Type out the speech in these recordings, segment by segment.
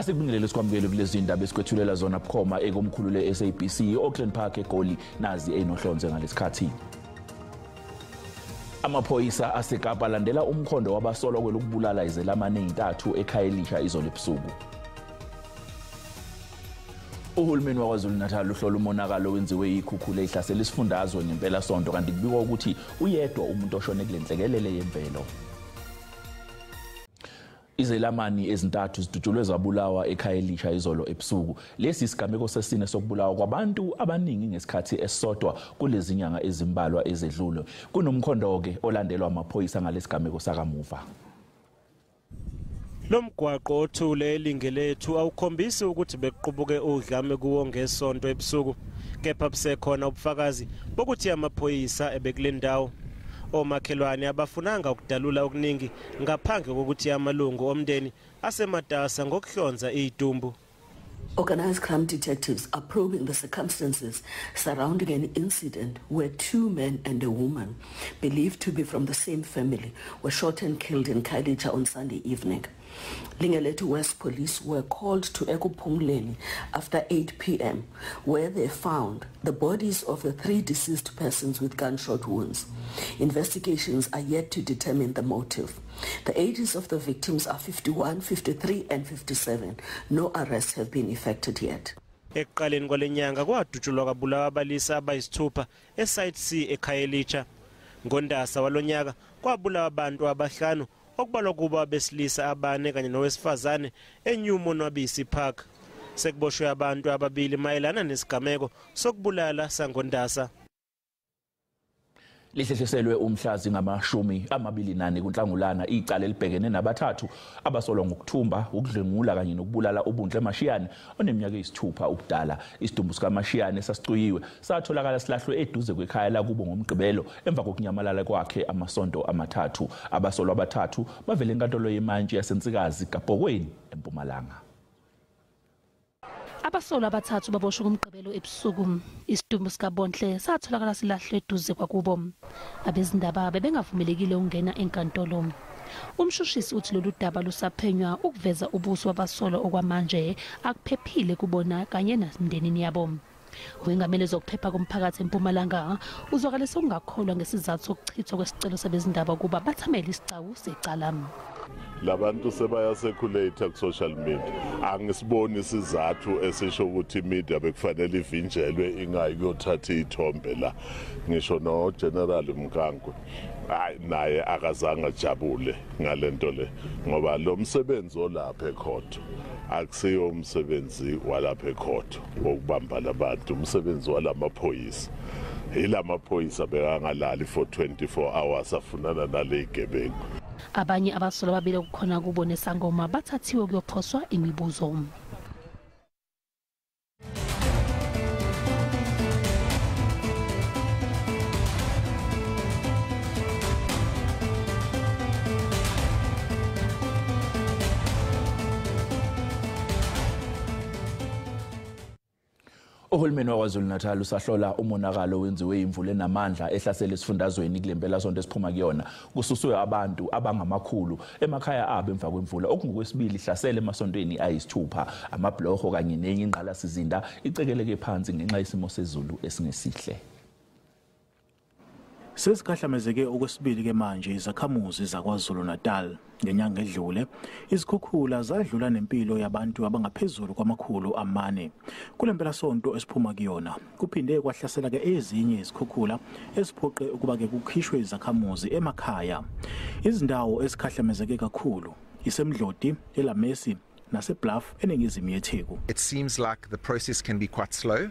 Asikubingelele sikwamukele kulezi ndaba esikwethulela zona bukhoma ekomkhulu le-SABC Auckland Park eGoli, nazi enohlonze ngalesikhathi. Amaphoyisa aseKapa alandela umkhondo wabasolwa kwelokubulala izelamani ezintathu eKhayelitsha izolo ebusuku. Uhulumeni waKwaZulu-Natal uhlola umonakalo owenziwe yikhukhula ehlasela isifundazwe ngempelasonto, kanti kubikwa ukuthi uyedwa umuntu oshone kule nhlekelele yemvelo. Izelamani ezintathu zidutshulwe zabulawa eKhayelitsha izolo ebusuku. Lesi isigameko sesine sokubulawa kwabantu abaningi ngesikhathi esisodwa kulezi nyanga ezimbalwa ezedlule. Kunomkhondo-ke olandelwa amaphoyisa ngalesigameko sakamuva. Lo mgwaqo othule eLingelethu awukhombisi ukuthi bekuqubuke udlame kuwo ngesonto ebusuku, kepha busekhona ubufakazi bokuthi amaphoyisa ebekule ndawo. Omakhelwane abafunanga ukudalula okuningi ngaphandle kokuthi amalungu omndeni asematasa ngokuhlonza idumbu. Organized crime detectives are probing the circumstances surrounding an incident where two men and a woman, believed to be from the same family, were shot and killed in Khayelitsha on Sunday evening. Lingelethu West Police were called to Ekuphumleni after 8 p.m., where they found the bodies of the three deceased persons with gunshot wounds. Investigations are yet to determine the motive. The ages of the victims are 51, 53 and 57. No arrests have been effected yet. Ekuqaleni kwale nyanga kwadutshulwa kwabulawa abalisa abayisithupha eSite C eKhayelitsha. NgoNdasa walonyaka kwabulawa abantu abahlanu okubalwa kubo abesilisa abane kanye nowesifazane eNew Monwabisi Park. Sekuboshwe abantu ababili mayelana nesigameko sokubulala sangoNdasa. Lihlehliselwe umhla zingama-24 kuNhlangulana icala elibhekene nabathathu abasolwa ngokuthumba, ukudlwengula kanye nokubulala uBunhle Mashiyane oneminyaka eyisithupha ubudala. Isidumbu sikaMashiyane sasicuyiwe satholakala silahlwe eduze kwekhaya lakubo ngoMgqibelo emva kokunyamalala kwakhe amasonto amathathu. Abasolwa abathathu bavele enkantolo yemantshi yaseNsikazi Kabhokweni eMpumalanga. Abasolwa abathathu baboshwe ngoMgqibelo ebusuku. Isidumbu sikaBonhle satholakala silahlwe eduze kwakubo. Abezindaba bebengavumelekile ukungena enkantolo. Umshushisi uthi lolu daba lusaphenywa ukuveza ubuso babasolwa okwamanje akuphephile kubona kanye nasemndenini yabo. Uwengamele zokuphepha komphakathi eMpumalanga uzwakalise ukungakholwa ngesizathu sokuchithwa kwesicelo sabezindaba ukuba bathamele isigcawu secala. Labantu sebaya-circulate ku-social media. Angisiboni isizathu esisho ukuthi media bekufanele ivinjelwe ingayi kuyothatha iy'thombe la. Ngisho no-General Mkankwe hayi naye akazange ajabule ngalento le, ngoba lo msebenzi olapha ekhotho akusiyo umsebenzi walapha ekhotho wokubamba labantu, umsebenzi walamaphoyisa. Ilamaphoyisa bekangalali for 24 hours afunana nale gebengu. Abanye abasolwa ababili okukhona kubo nesangoma bathathiwe kuyophoswa imibuzo. Uhulumeni waKwaZulu-Natal usahlola umonakalo owenziwe imvula enamandla ehlasela esifundazweni kule mpelasonto esiphuma kuyona. Kususiwe abantu abangamakhulu emakhaya abo emva kwemvula okungokwesibili ihlasele emasontweni ayisithupha. Amabhuloho kanye nenye ingqalasizinda icekeleke phansi ngenxa yesimo sezulu esingesihle. Sesikhahlamezeke okwesibili ke manje izakhamuzi zaKwaZulu-Natal. Ngenyanga edlule izikhukhula zadlula nempilo yabantu abangaphezulu kwama-400. Kule mpelasonto esiphuma kuyona kuphinde kwahlasela ke ezinye izikhukhula esiphoqe ukuba ke kukhishwe izakhamuzi emakhaya. Izindawo esikhahlamezeke kakhulu iseMdloti, eLamesi naseBluff eningizimu yeTheku. It seems like the process can be quite slow.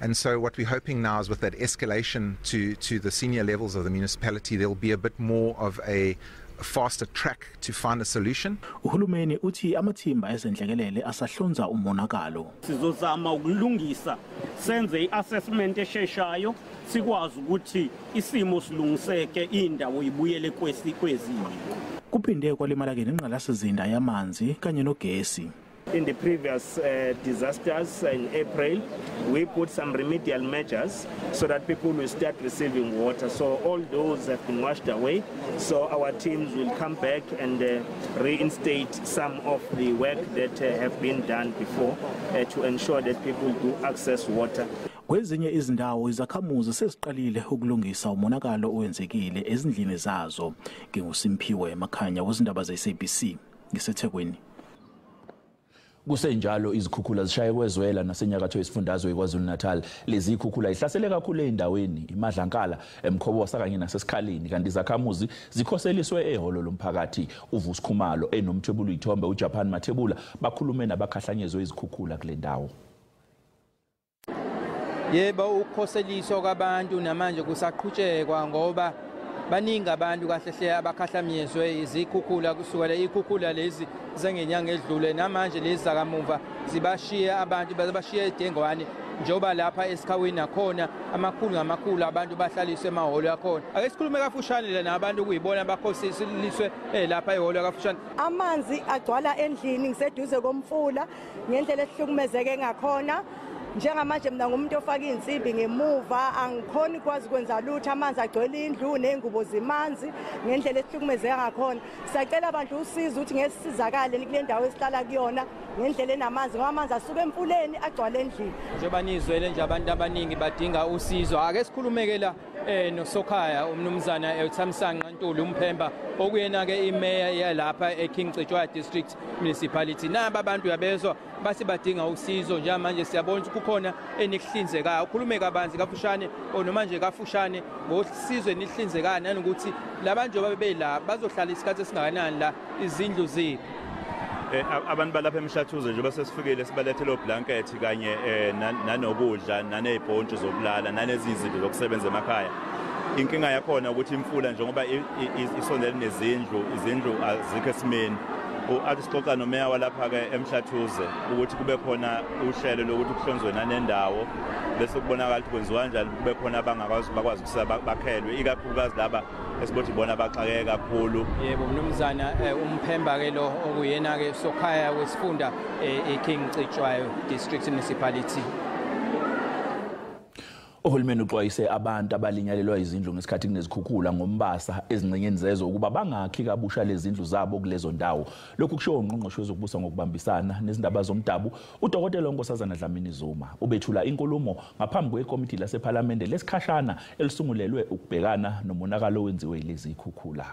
And so what we're hoping now is with that escalation to the senior levels of the municipality, there'll be a bit more of a faster track to find a solution. Uhulumeni uthi amathimba ezenhlekelele asahlonza umonakalo. Sizozama ukulungisa, senze i-assessment esheshayo, sikwazi ukuthi isimo silungiseke, indawo ibuyele kwezinye. Kuphinde kwalimala ke nengqalasizinda yamanzi kanye nogesi. In the previous disasters in April, we put some remedial measures so that people will start receiving water. So all those have been washed away. So our teams will come back and reinstate some of the work that have been done before to ensure that people do access water. Kwezinye izindawo izakhamuzi seziqalile ukulungisa umonakalo owenzekile ezindlini zazo. NginguSimphiwe Makhanya wezindaba ze-SABC ngiseThekwini. Kusenjalo izikhukhula zishaye kwezwela nasenyakatho yesifundazwe iKwaZulu-Natal. Lezi ikhukhula ihlasele kakhulu endaweni iMadlankala, eMkhobosa kanye naseSikhaleni, kanti izakhamuzi zikhoseliswe ehholo lomphakathi. uVusi Khumalo enomthwebuli ithombe uJapan Mathebula bakhulume nabakhahlanyezwe izikhukhula kule ndawo. Yebo, ukukhoseliswa kwabantu namanje kusaqhutshekwa ngoba baningi abantu kahle hle abakhahlamyezwe izikhukhula kusukela ikhukhula lezi zengenyanga edlule, namanje lezi zakamuva zibashiya abantu, bazabashiya edengwane njengoba lapha esikhawini nakhona amakhulu ngamakhulu abantu bahlaliswe emahholo akhona. Ake sikhulume kafushane la nabantu kuyibona abakhoseliswe lapha ehholo kafushane. Amanzi agcwala endlini, ngiseduze komfula ngendlela ehlukumezeke ngakhona. Njengamanje mina ngumuntu ofaka insimbi ngemuva, angikhoni kwazi kwenza lutho, amanzi agcwele indlu nezingubo zimanzi ngendlela ehlukumezeka ngakhona. Siyacela abantu usizo ukuthi ngesizakale kule ndawo esihlala kuyona ngendlela enamanzi, ngoba amanzi asuka emfuleni agcwale endlini. Njengoba nizwele nje abantu abaningi badinga usizo. Ake sikhulumeke la nosokhaya umnumzana uThamsanqa Ntuli Umphemba, okuyena ke imeya yalapha eKing Cetshwayo District Municipality. Naba abantu uyabezwa basi badinga usizo njengamanje, siyabona ukuthi kukhona enikuhlinzekayo. Ukhulume kabanzi kafushane noma nje kafushane ngosizo enihlinzekayo, nanokuthi labantu njengoba bebela bazohlala isikhathi esingakanani la izindlu ziphi. Abantu balapha eMhlathuze njengoba sesifikile sibalethele oblanket kanye nanokudla nanezibhontshi zokulala nanezinye izinto zokusebenza emakhaya. Inkinga yakhona ukuthi imfula njengoba isondele nezindlu, izindlu azikho esimeni. Athi sixoxa nomeya walapha-ke eMhlathuze ukuthi kube khona uhlelo lokuthi kuhlonzwe nanendawo bese kubonakala ukuthi kwenziwa kanjani, kube khona abangakwazi bakwazi ukusa bakhelwe, ikakhulukazi laba esibothi bona baxakeke kakhulu. Yebo, mnumzana Umphemba-ke lo okuyena-ke sokhaya wesifunda eKing Cetshwayo District Municipality. Uhulumeni uxwayise abantu abalinyalelwa izindlu ngesikhathi kunezikhukhula ngombasa ezingxenyeni zezwe ukuba bangakhi kabusha lezindlu zabo kulezo ndawo. Lokhu kushiwo ungqongqoshe wezokubusa ngokubambisana nezindaba zomdabu uDokotela Nkosazana Dlamini Zuma. Ubethula inkulumo ngaphambi kwekomiti lasephalamende lesikhashana elisungulelwe ukubhekana nomonakalo owenziwe yilezi zikhukhula.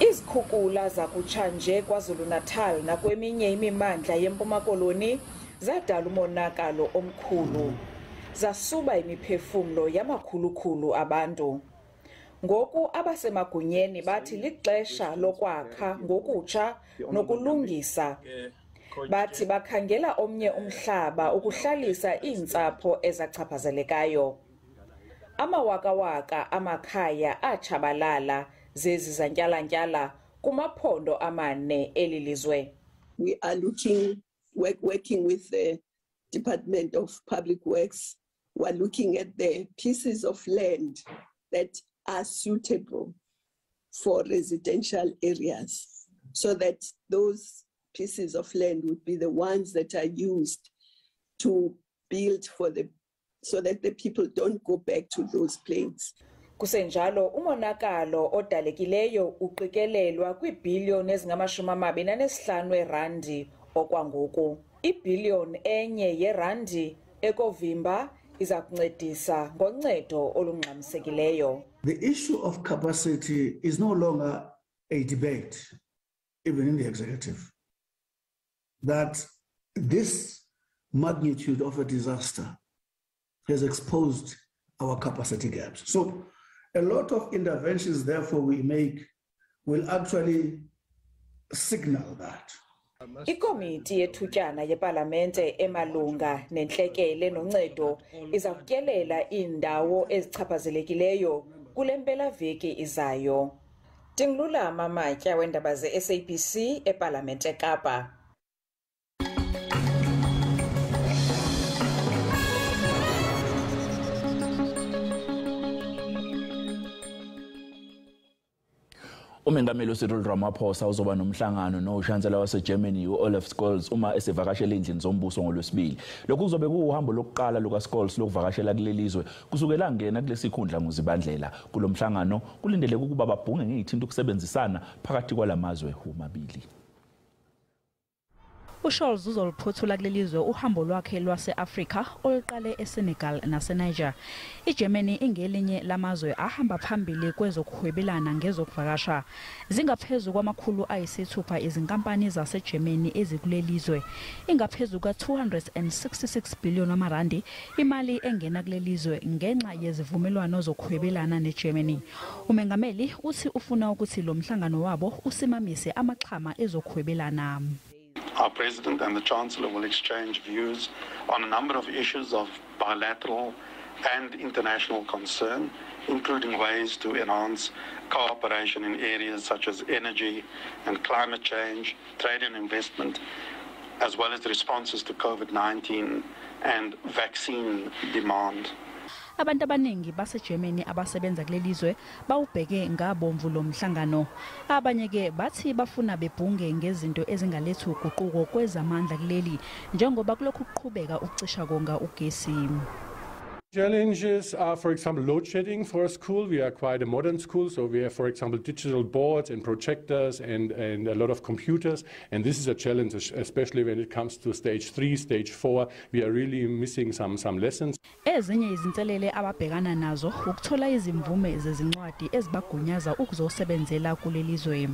Izikhukhula zakutshanje KwaZulu-Natal nakweminye imimandla yeMpuma Koloni zadala umonakalo omkhulu. Zasuba imiphefumlo yamakhulukhulu abantu. Ngoku abasemagunyeni bathi lixesha lokwakha ngokutsha nokulungisa. Bathi bakhangela omnye umhlaba ukuhlalisa iintsapho ezachaphazelekayo. Amawakawaka amakhaya atshabalala zezi zantyalantyala kumaphondo amane eli lizwe. We are working with the Department of Public Works. We're looking at the pieces of land that are suitable for residential areas, so that those pieces of land would be the ones that are used to build for the, so that the people don't go back to those places. Kusenjalo umonakalo odalekileyo uqikelelwa kwiibhiliyoni ezingama-25 erandi okwangoku. Ibhiliyoni enye yerandi ekovimba iza kuncedisa ngoncedo olungxamisekileyo. The issue of capacity is no longer a debate, even in the executive, that this magnitude of a disaster has exposed our capacity gaps. So a lot of interventions, therefore, we make will actually signal that. Ikomiti yethutyana yepalamente emalunga nentlekele noncedo iza kutyelela iindawo ezichaphazelekileyo kule mpelaveki izayo. Ndingululama Matya weendaba ze-SABC ePalamente eKapa. Umengameli uCyril Ramaphosa uzoba nomhlangano noShansela waseGermany uOlaf Scholz uma esevakashela endlini zombuso ngolwesibili. Lokhu kuzobe kuwuhambo lokuqala lukaScholz lokuvakashela kuleli zwe kusukela ngena kulesikhundla ngozibandlela. Kulomhlangano kulindeleke ukuba babhunge ngezithinto ukusebenzisana phakathi kwalamazwe omabili. uScholz uzoluphothula kuleli zwe uhambo lwakhe lwase-Afrika oluqale eSenegal naseNiger. IGermany ingelinye lamazwe ahamba phambili kwezokuhwebelana ngezokuvakasha. Zingaphezu kwama-600 izinkampani zaseGermany ezikuleli zwe. Ingaphezu ka-266 billion amarandi imali engena kuleli zwe ngenxa yezivumelwano zokuhwebelana neGermany. Umengameli uthi ufuna ukuthi lo mhlangano wabo usimamise amaxhama ezokuhwebelana. Our President and the Chancellor will exchange views on a number of issues of bilateral and international concern, including ways to enhance cooperation in areas such as energy and climate change, trade and investment, as well as responses to COVID-19 and vaccine demand. Abantu abaningi baseGermany abasebenza kuleli zwe bawubheke ngabomvu lo mhlangano. Abanye ke bathi bafuna bebhunge ngezinto ezingaletha uguquko kwezamandla kuleli njengoba kulokhu kuqhubeka ukucisha konga ugesi. Challenges are, for example, load shedding for a school. We are quite a modern school, so we have, for example, digital boards and projectors and a lot of computers. And this is a challenge, especially when it comes to stage 3, stage 4. We are really missing some lessons. Ezinye izinselele ababhekana nazo ukuthola izimvume zezincwadi ezibagunyaza ukuzosebenzela kuleli zwe.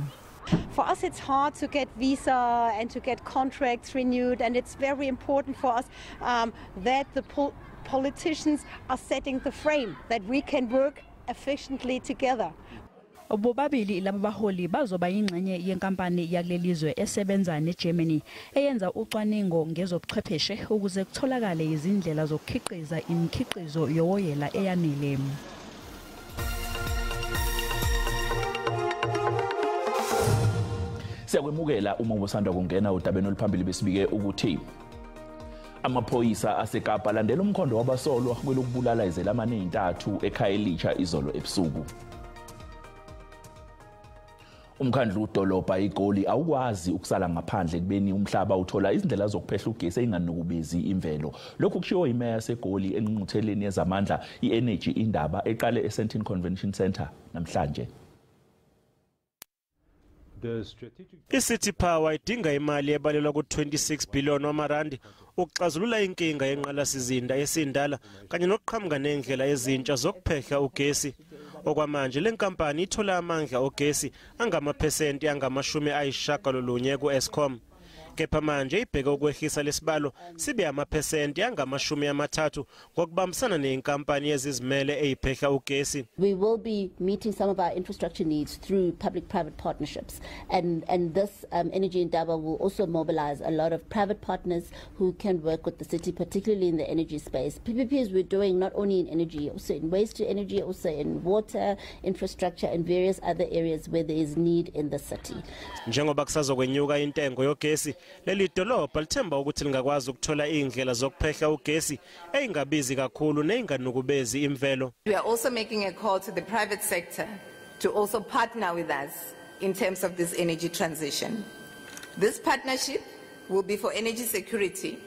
For us, it's hard to get visa and to get contracts renewed, and it's very important for us that the politicians are setting the frame that we can work efficiently together. Bobabili laba baholi bazoba ingxenye yenkampani yakuleli zwe esebenza neGermany eyenza ucwaningo ngezobuchwepheshe ukuze kutholakale izindlela zokukhiqiza imikhiqizo yowoyela eyanele. Siyakwemukela uma ubusanda kungena udabeni oluphambili besibike ukuthi amaphoyisa aseKapa alandela umkhondo wabasolwa kwelokubulala izelamani ezintathu eKhayelitsha izolo ebusuku. Umkhandlu udolobha iGoli awukwazi ukusala ngaphandle kubeni umhlaba uthola izindlela zokuphehla ugesi enganukubezi imvelo. Lokhu kushiwo imeya yaseGoli engqungqutheleni yezamandla iEnergy Indaba eqale eSandton Convention Centre namhlanje. I-City Power idinga imali ebalelwa ku-26 billion wamarandi ukuxazulula inkinga yenqalasizinda esindala kanye nokuqhamuka nendlela ezintsha zokuphehla ugesi. Okwamanje le nkampani ithola amandla ogesi angamaphesenti angama-90 ku-Eskom. Kepha manje ibheke ukwehlisa lesibalo sibe amaphesenti angama-30 ngokubambisana nenkampani ezizimele eyiphehla ugesi. We will be meeting some of our infrastructure needs through public-private partnerships, and this Energy Indaba will also mobilize a lot of private partners who can work with the city, particularly in the energy space. PPPs we're doing not only in energy, also in waste to energy, also in water infrastructure and various other areas where there is need in the city. Njengoba kusazokwenyuka intengo yogesi, leli dolobha lithemba ukuthi lingakwazi ukuthola indlela zokuphehla ugesi eyingabizi kakhulu neyinganukubezi imvelo. We are also making a call to the private sector to also partner with us in terms of this energy transition. This partnership will be for energy security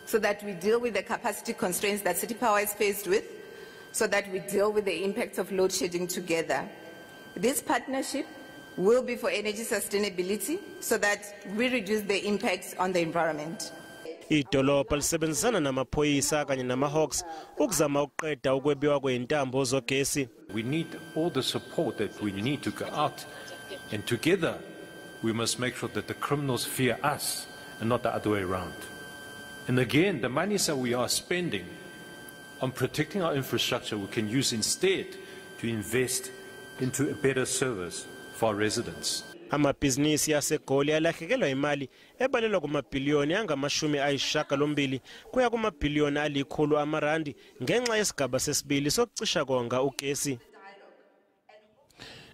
so that we deal with the capacity constraints that City Power is faced with, so that we deal with the impact of load shedding together. This partnership will be for energy sustainability so that we reduce the impacts on the environment. Idolobha lisebenzisana namaphoyisa kanye nama-Hawks ukuzama ukuqeda ukwebiwa kwezintambo zogesi. We need all the support that we need to go out, and together we must make sure that the criminals fear us and not the other way around. And again, the monies that we are spending on protecting our infrastructure we can use instead to invest into a better service for our residents. Amabhizinisi aseGoli alahlekelwa imali ebalelwa kumabhiliyoni angama-82 kuya kumabhiliyoni ali-100 amarandi ngenxa yesigaba sesibili sokucisha konga ugesi.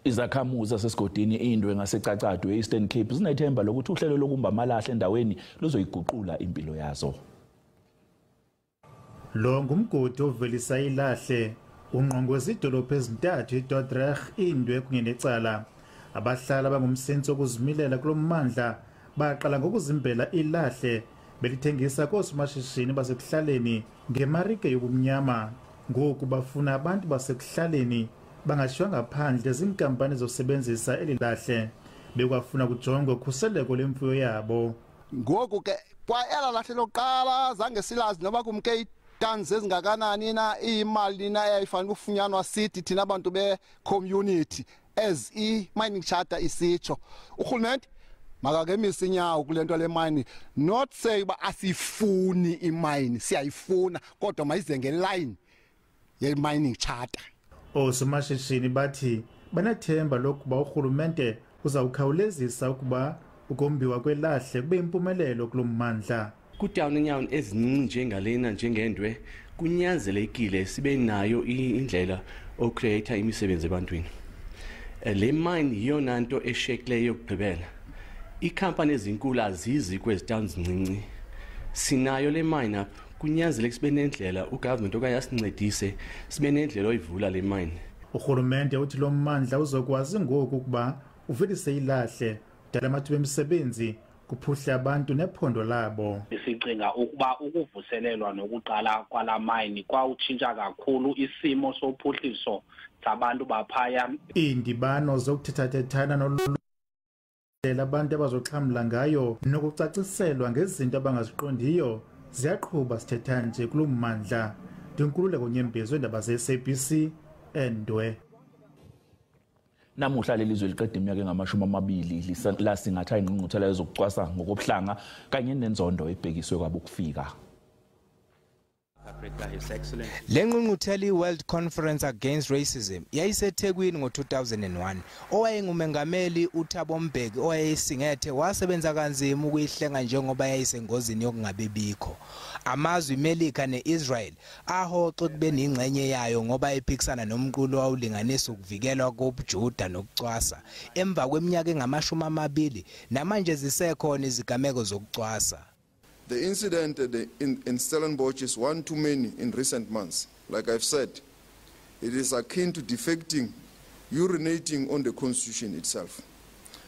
Izakhamuzi zasesigodini Indwe ngaseCacadu e-Eastern Cape zinethemba lokuthi uhlelo lokumba amalahle endaweni luzoyiguqula impilo yazo. Lo ngumgodi ovelisa ilahle ungqongweza idolophu ezintathu iDordrecht, Indwe kunye neCala. Abahlali abangumsintsi wokuzimilela kulo mmandla baqala ngokuzimbela ilahle belithengisa koosomashishini basekuhlaleni ngemarike yobumnyama. Ngoku bafuna abantu basekuhlaleni bangashiywa ngaphandle ziinkampani zosebenzisa eli lahle. Bekwafuna kujongwe ukhuseleko lemfuyo yabo. Ngoku ke kwa ela lahle lokuqala zange silazi noba kumke iitons ezingakanani na, iyimali na eyayifanele ukufunyanwa sithi thina abantu be-community as i-mining charter isitsho. Urhulumente makakemise inyawo kule nto le mine, not say uba asiyifuni imayini, siyayifuna, kodwa mayize ngeline ye-mining charter. Oosomashishini bathi banethemba lokuba urhulumente uzawukhawulezisa ukuba ukombiwa kwelahle kube impumelelo kulo mmandla. Kutawuni inyawo ezincinci njengalena njengendwe kunyanzelekile sibe nayo indlela ocreate imisebenzi ebantwini. Le mine yiyona nto eshekileyo yokugqibela. Iikhampani ezinkulu azizi kwezi towns zincinci. Sinayo le mine apha, kunyanzeleke sibe nendlela ugovernment okanye asincedise sibe nendlela oyivula le mine. Urhulumente uthi lo mmandla uzokwazi ngoku ukuba uvelise ilahle, udala amathuba emisebenzi, kuphuhle abantu nephondo labo. Sicinga ukuba ukuvuselelwa nokuqala kwala mine kwawutshintsha kakhulu isimo sophuhliso sabantu baphaya. Iindibano zokuthethathethana noluntu abantu abazoxhamla ngayo nokucaciselwa ngezinto abangaziqondiyo ziyaqhuba sithetha nje kulo mmandla. Ndinkululeko Nyembezi, indaba ze-SABC eNdwe. Namuhla leli zwe liqeda iminyaka engama-20 lasingatha ingqungquthela yezokucwasa ngokobuhlanga kanye nenzondo ebhekiswe kwabokufika. Le ngqungquthela i-World Conference Against Racism yayiseThekwini ngo-2001. Owayengumengameli uThabo Mbeki owayeyisingethe wasebenza kanzima ukuyihlenga njengoba yayisengozini yokungabi bikho. Amazwe iMelika ne-Israel ahoxe kubeni ingxenye yayo ngoba ephikisana nomqulu owawulinganisa ukuvikelwa kobuJuda nokucwasa. Emva kweminyaka engama-20 namanje zisekhona izigameko zokucwasa. The incident in Stellenbosch is one too many in recent months. Like I've said, it is akin to defecting, urinating on the Constitution itself,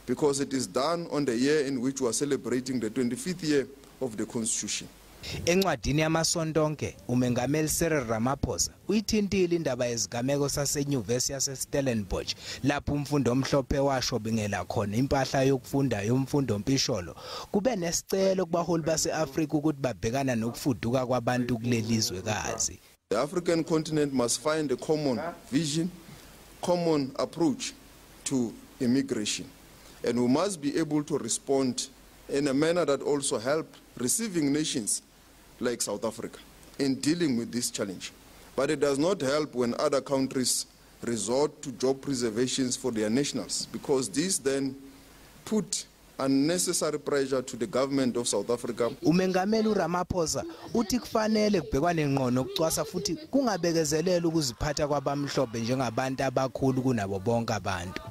because it is done on the year in which we are celebrating the 25th year of the Constitution. Encwadini yamasonto onke umengameli Cyril Ramaphosa uyithintile indaba yezigameko sasenyuvesi yaseStellenbosch lapho umfundo omhlophe washo bingela khona impahla yokufunda yomfundo mpisholo. Kube nesicelo kubaholi base-Afrika ukuthi babhekana nokufuduka kwabantu kuleli zwekazi. The African continent must find a common vision, common approach to immigration, and we must be able to respond in a manner that also helps receiving nations like South Africa in dealing with this challenge. But it does not help when other countries resort to job preservations for their nationals, because this then put unnecessary pressure to the government of South Africa. Umengameli uRamaphosa uthi kufanele kubhekwane ngqo nokucwasa futhi kungabekezelelwa ukuziphatha kwabamhlophe njengabantu abakhulu kunabo bonke abantu.